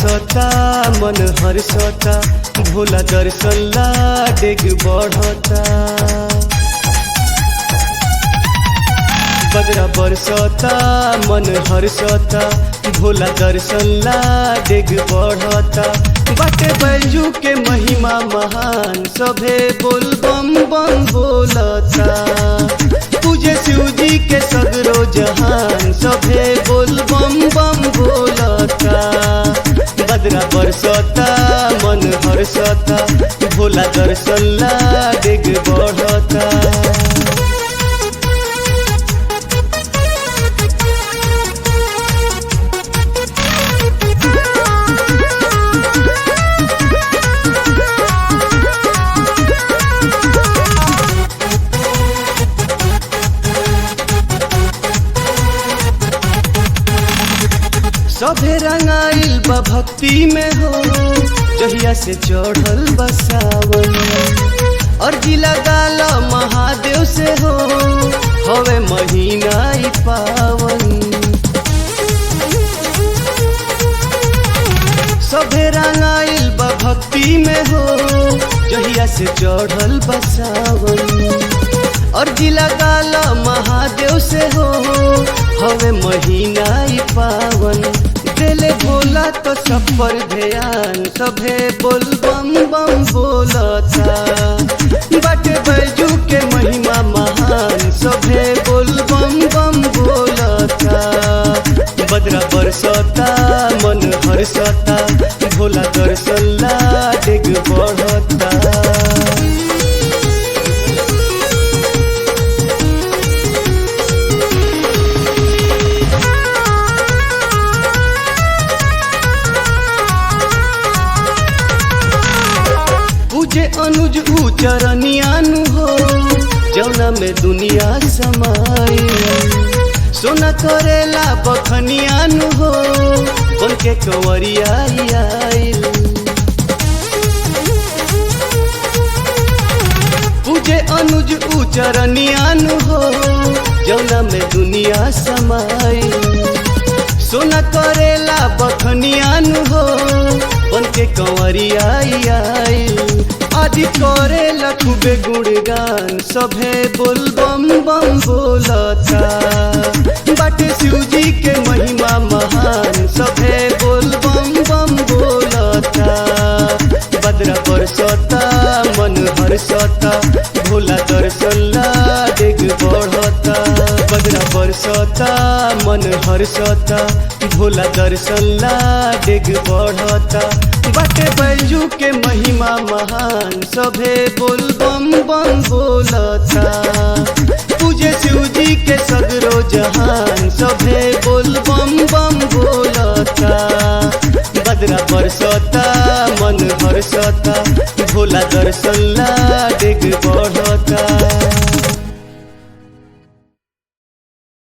बरसता मन हर्षता, भोला दर्शन ला डेग बढ़ता। बदरा बरसता मन हर्षता, भोला दर्शन ला डेग बढ़ता। बाटे बैजू के महिमा महान, सभे बोल बम बम बोलता। पूजे शिवजी के सगरो जहान, सभे बोल बम बम बोलता। बदरा बरसता मन हर्षता, भोला दर्शन ला डेग बढ़ता। सभे रंगाइल बा भक्ति में हो, जहिया से चढ़ल बा सावन। अर्जी लगाल महादेव से हो, हवे महीना ई पावन। सभे रंगाइल बा भक्ति में हो, जहिया से चढ़ल बा सावन। अर्जी लगाल महादेव से हो, हवे महीना ई पावन। दिले भोला तो सब पर ध्यान, सभे बोल बम बम बोलता। बाटे बैजू के महिमा महान, सभे बोल बम बम बोलता। बदरा बरसता मन हर्षता, भोला दर्शन ला डेग बढ़ता। पूजे अनुज ऊ चरनियानु हो, जौना में दुनिया समाई। सोना करेला बखनियानु हो, बन के कंवरिया आइल। पूजे अनुज ऊ चरनियानु हो, जौना में दुनिया समाई। सोना करेला बखनियानु हो, बन के कंवरिया आइल। आदि करेला खूबे गुणगान, सभे बोल बम बम बोलता। बाटे शिवजी के महिमा महान, सभे बोल बम बम बोलता। बदरा बरसता मन हर्षता, भोला दर्शन ला डेग बढ़ता। बदरा बरसता मन हर्षता, भोला दर्शन ला डेग बढ़ता। बाटे बैजू के महिमा महान, सभे बोल बम बम बोलता। पूजे शिवजी के सगरो जहान, सभे बोल बम बम बोलता। बदरा बरसता मन हर्षता, भोला दर्शन ला डेग बढ़ता।